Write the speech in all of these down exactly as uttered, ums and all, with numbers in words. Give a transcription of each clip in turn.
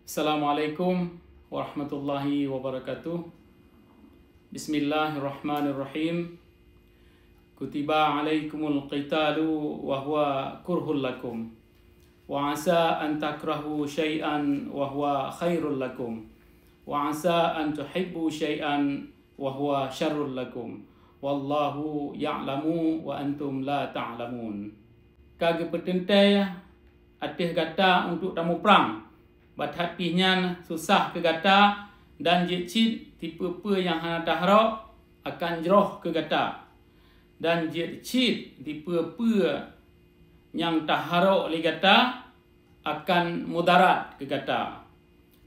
Assalamualaikum warahmatullahi wabarakatuh. Bismillahirrahmanirrahim. Kutiba alaikumul qitalu wa huwa kurhul lakum. Wa asa an takrahu syai'an wa huwa khairul lakum. Wa asa an tuhibbu syai'an wa huwa syarrul lakum. Wallahu ya'lamu wa antum la ta'lamun. Ka geupeuteuntèe ateueh gata untuk tamuprang, bah that pih nyan susah keu gata, dan jeuet cit sipeue-peue nyang hana taharok akan jroh keu gata, dan jeuet cit sipeue-peue nyang taharok lé gata akan mudarat keu gata,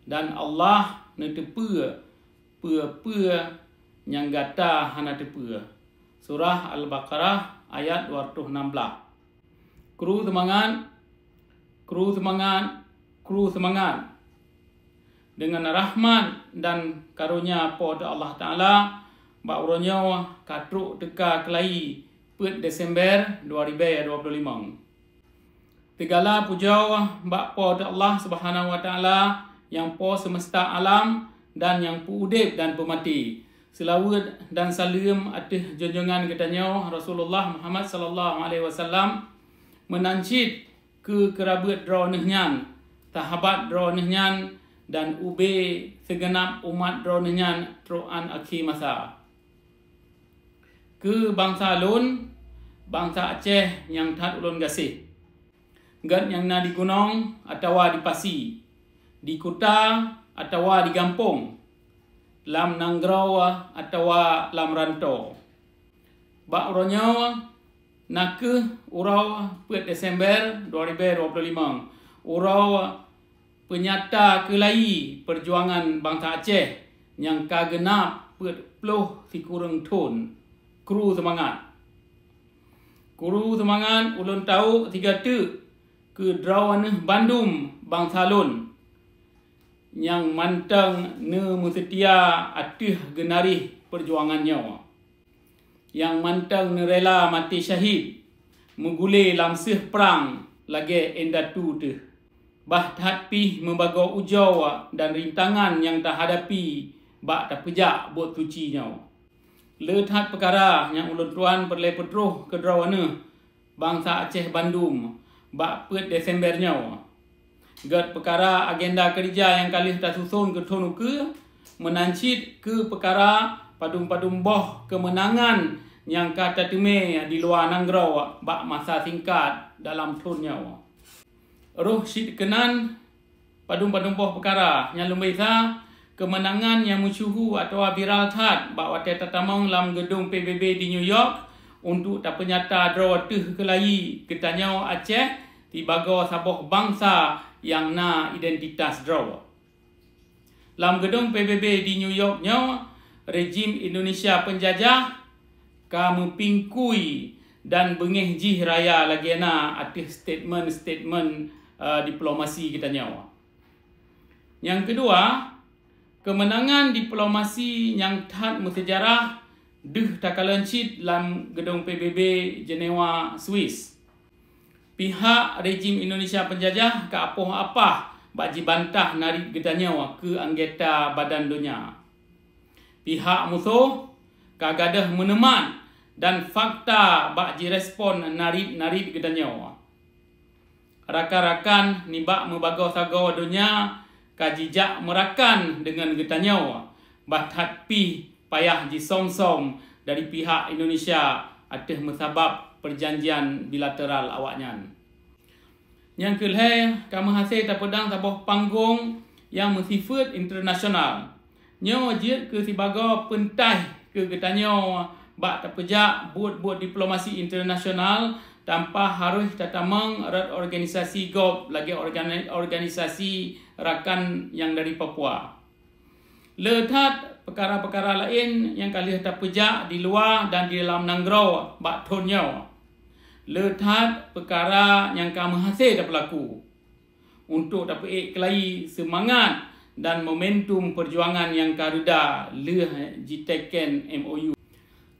dan Allah neuteupeue peue-peue nyang gata hana teupeue. Surah Al-Baqarah ayat dua ratus enam belas. Kru seumangat, kru seumangat, kru seumangat. Deungon rahmat dan karunia Po teu Allah Taala, bak uroe nyoe ka trok teuka keulayi peuet Desember dua ribèe dua puluh limong. Sigala pujoe bak Po teu Allah Subhanahu wa Taala, nyang Po seumeusta alam dan nyang peuudeb dan peumaté. Seulaweuet dan saleuem ateueh junjungan geutanyoe Rasulullah Muhammad sallallahu alaihi wasallam, meunan cit keu keurabeut droeneuh nyan, sahabat droeneuh nyan, dan ubé sigeunab umat droeneuh nyan trok án akhé masa. Keu bansa lôn, bansa Aceh nyang that ulôn gaséh, gét nyang na di gunong atawa di pasi, di kuta atawa di gampông, lam nanggroe atawa lam ranto. Bak uroe nyoe, na kheueh uroe peuet Desember dua ribèe dua puluh limong, uroe peunyata keulayi peujuangan bansa Aceh nyang ka geunab peuet ploh sikureueng thon. Kru seumangat! Kru seumangat ulôn tawök sigoe teuk keu droeneuh bandum bansa lôn nyang mantong neumeuseutia ateueh geunaréh peujuangan nyoe, nyang mantong neurela maté syahid, meugulé lam seueh prang lagèe indatu teuh. Bah that pih meubagoe ujoe dan rintangan nyang tahadapi bak tapeujak buet suci nyoe. Le that peukara nyang ulôn tuan peureulèe peutroh keu droeneuh bansa Aceh bandum bak peuet Desember nyoe. Gét peukara agenda keurija nyang ka lheueh tasuson keu thon ukeue, meunan cit keu peukara padum-padum boh keumeunangan nyang ka tateumé di luwa nanggroe bak masa singkat dalam thon nyoe. Roh cit keunan padum-padum boh peukara, nyang leubeh sa, keumeunangan nyang meusyeuhu atawa viral that bak watèe tatamong lam geudong P B B di New York untuk tapeunyata droe teuh keulayi geutanyoe Aceh sibagoe saboh bansa nyang na identitas droe. Lam geudong P B B di New York nyoe, rejim Indonesia peunjajah ka meupingkui dan beungéh jih raya lagèe na ateueh statement-statement, eh, diplomasi geutanyoe. Nyang keudua, keumeunangan diplomasi nyang that meuseujarah deuh takalon cit lam geudong P B B Jenewa, Swiss. Pihak rejim Indonesia peunjajah ka apoh apah bak jibantah narit geutanyoe keu anggota badan donya. Pihak musoh ka gadôh meuneumat dan fakta bak jirespon narit-narit geutanyoe. Rakan-rakan nibak meubagoe sagoe donya ka jijak meurakan deungon geutanyoe, bah that pih payah jisöm-söm dari pihak Indonesia ateueh meusabab peujanjian bilateral awaknyan. Nyang keu lhèe, ka meuhasé tapeudong saboh panggong nyang meusifeuet internasional. Nyoe jeuet keu sibagoe peuntaih keu geutanyoe bak tapeujak buet-buet diplomasi internasional tanpa harôh tatamong rot organisasi gob lagèe organi-, organisasi rakan nyang dari Papua. Le that peukara-peukara laén nyang ka lheueh tapeujak di luwa dan di dalam nanggroe bak thon nyoe. Le that peukara nyang ka meuhasé tapeulaku untuk tapeuék keulayi seumangat dan momentum peujuangan nyang ka reuda lheueh jiteken M O U.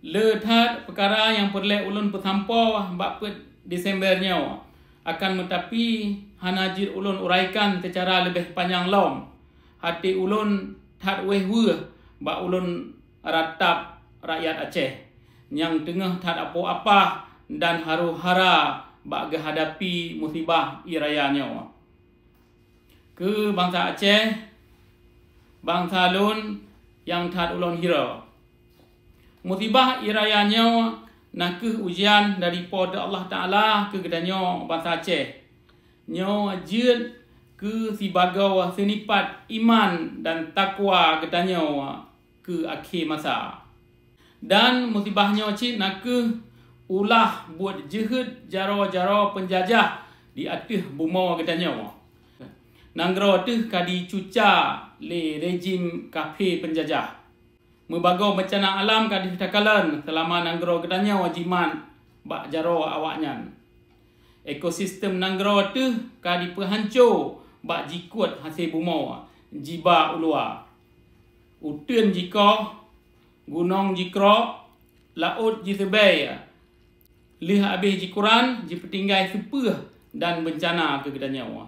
Le that peukara nyang peureulèe ulôn peusampoe bak peuet Desember nyoe akan, meutapi hana jeuet ulôn uraikan seucara leubeh panyang lom. Até ulôn that wéh weueh bak ulôn ratab rakyat Aceh nyang teungoh that apoh apah dan haru hara bak geuhadapi musibah ie raya nyoe. Keu bansa Aceh, bansa lôn nyang that ulôn hireue. Musibah ie raya nyoe na kheueh ujian dari Po teu Allah Taala keu geutanyoe bansa Aceh. Nyoe jeuet keu sibagoe seunipat iman dan takwa geutanyoe keu akhé masa. Dan musibah nyoe cit na kheueh ulah buet jeuhet jaroe-jaroe peunjajah di ateueh bumoe geutanyoe. Nanggroe teuh ka jicuca lé rejim kaphé peunjajah. Meubagoe beuncana alam ka deuh takalon seulama nanggroe geutanyoe jimat bak jaroe awaknyan. Ekosistem nanggroe teuh ka jipeuhanco bak jikot hase bumoe, jiba u luwa. Uteuen jikoh, gunong jikrok, laôt jiseubée, lheueh habéh jikuran, jipeutinggai seupeueh dan beuncana keu geutanyoe.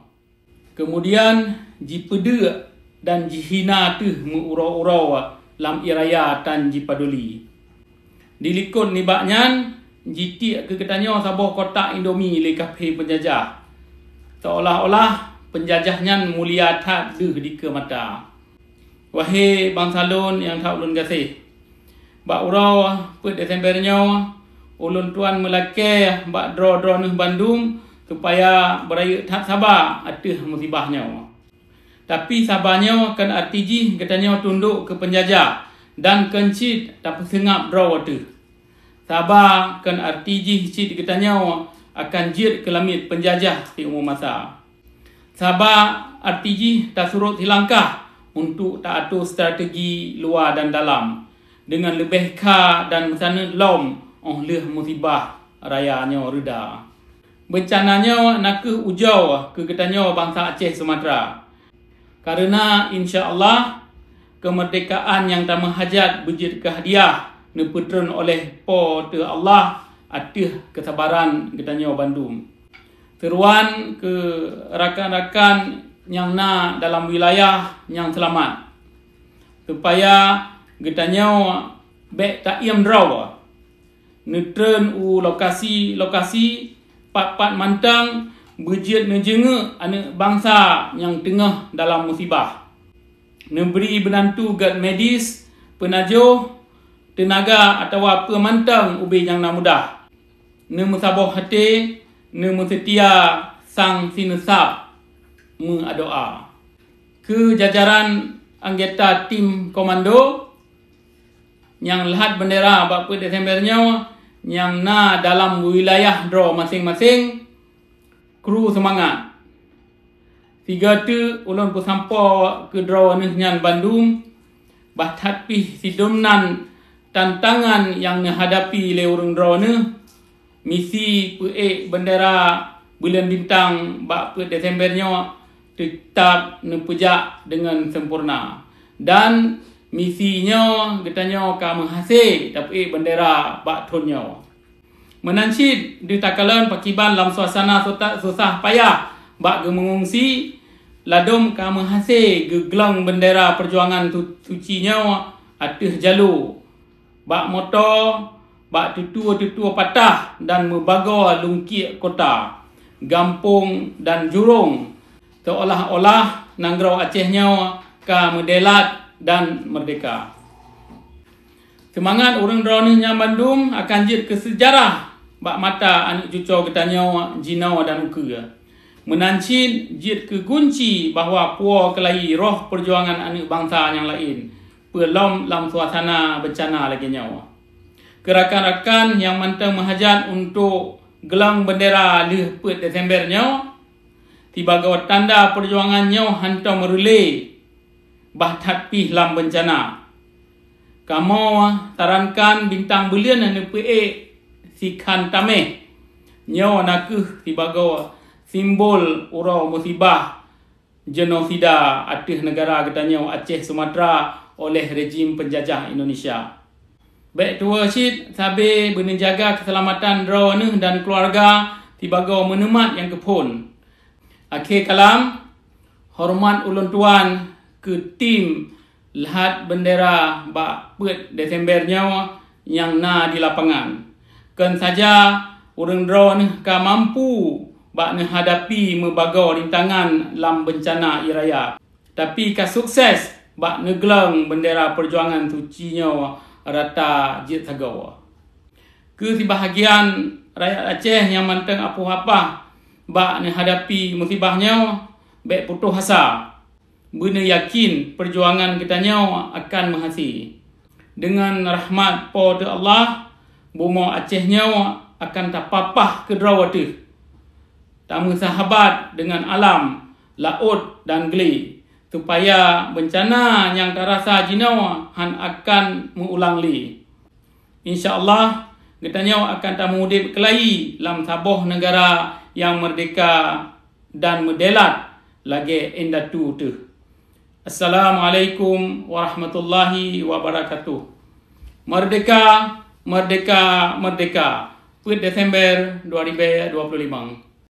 Keumudian jipeudeuk dan jihina teuh meu-uroe-uroe lam ie raya tan jipaduli. Dilikot nibak nyan, jitiek keu geutanyoe saboh kotak Indomie lé kaphé peunjajah, seolah-olah peunjajah nyan mulia that deuh dikeue mata. Wahé bansa lôn nyang that ulôn gaséh, bak uroe peuet Desember nyoe, ulôn tuan meulakée bak droe-droeneuh bandum supaya beurayeuk that saba ateueh musibah nyoe. Tapi saba nyoe kon arti jih geutanyoe tundok keu peunjajah dan kon cit tapeuseungab droe teuh. Saba kon arti jih cit geutanyoe akan jeuet keu lamiet peunjajah siumu masa. Saba arti jih tasurot silangkah untuk taatur strategi luwa dan dalam deungon leubeh kha dan meusaneut lom óh lheueh musibah raya nyoe reda. Beuncana nyoe na kheueh ujoe keu geutanyoe bansa Aceh Sumatra. Kareuna insya Allah, keumeurdekaan nyang tameuhajat beujeuet keu hadiah neupeutreun oleh Po teu Allah ateueh keusabaran geutanyoe bandum. Seuruan keu rakan-rakan nyang na dalam wilayah nyang seulamat, supaya geutanyoe bék taiem droe neutreun u lokasi-lokasi pat-pat mantong beujeuet neujeungeuk aneuëk bansa nyang teungoh dalam musibah. Neubri beunantu gét medis, peunajoh, teunaga atawa peue mantong ubé nyang na mudah. Neumeusaboh até, neumeuseutia sang sineusab meudoá. Keu jajaran anggota tim komando nyang lheueh bendera bak peuet Desember nyoe nyang na dalam wilayah droe maséng-maséng, kru seumangat. Sigoe teuk ulôn peusampoe keu droeneueh nyan bandum, bah that pih sidum nan tantangan nyang neuhadapi lé ureuëng droeneueh, misi peuék bendera buleuen bintang bak peuet Desember nyoe teutab neupeujak deungon sempurna. Dan misi nyoe geutanyoe ka meuhase tapeuék bendera bak thon nyoe. Meunan cit deuh takalon pakiban lam suasana susah payah bak geumeungungsi, ladom ka meuhase geuglong bendera peujuangan suci nyoe ateueh jalo, bak moto, bak tutue-tutue patah dan meubagoe lungkiek kota, gampông dan jurông, seolah-olah nanggroe Aceh nyoe ka meudelat dan meurdeka. Seumangat ureuëng droeneueh nyan bandum akan jeuet keu seujarah bak mata aneuëk cucoe geutanyoe jinoe dan ukeue. Meunan cit jeuet keu gunci bahwa puwoe keulayi roh peujuangan aneuëk bansa nyang laén peulom lam suasana beuncana lagée nyoe. Keu rakan-rakan nyang mantong meuhajat untuk glong bendera lheueh peuet Desember nyoe, sibagoe tanda peujuangan nyoe hantom reulee bah that pih lam beuncana. Kamoe sarankan bintang buleuen neupeuék sikhan taméh. Nyoe na kheueh sibagoe simbol uroe musibah genosida ateueh neugara geutanyoe Aceh Sumatra oleh rejim peunjajah Indonesia. Bék tuwoe cit sabe beuneujaga keuseulamatan droeneueh dan keuluwarga sibagoe meuneumat nyang keuphon. Akhé kalam, horeumat ulôn tuan keu tim lhad bendera bak peuet Desember nyoe nyang na di lapangan. Kon saja ureuëng droeneueh ka mampu bak neuhadapi meubagoe rintangan lam beuncana ie raya, tapi ka sukses bak neuglong bendera peujuangan suci nyoe rata jeuet sagoe. Keu sibahagian rakyat Aceh nyang mantong apoh apah bak neuhadapi musibah nyoe, bék putôh asa. Beuneuyakin peujuangan geutanyoe akan meuhasé. Deungon rahmat Po teu Allah, bumoe Aceh nyoe akan tapapah keudroe teuh. Tameusahabat deungon alam, laôt dan glé, supaya beuncana nyang tarasa jinoe hán akan meu-ulang lé. Insya Allah, geutanyoe akan tameudeb keulayi lam saboh neugara nyang meurdeka dan meudelat lagée indatu teuh. Assalamualaikum warahmatullahi wabarakatuh. Merdeka, merdeka, merdeka. Peuet Desember dua ribu dua puluh lima.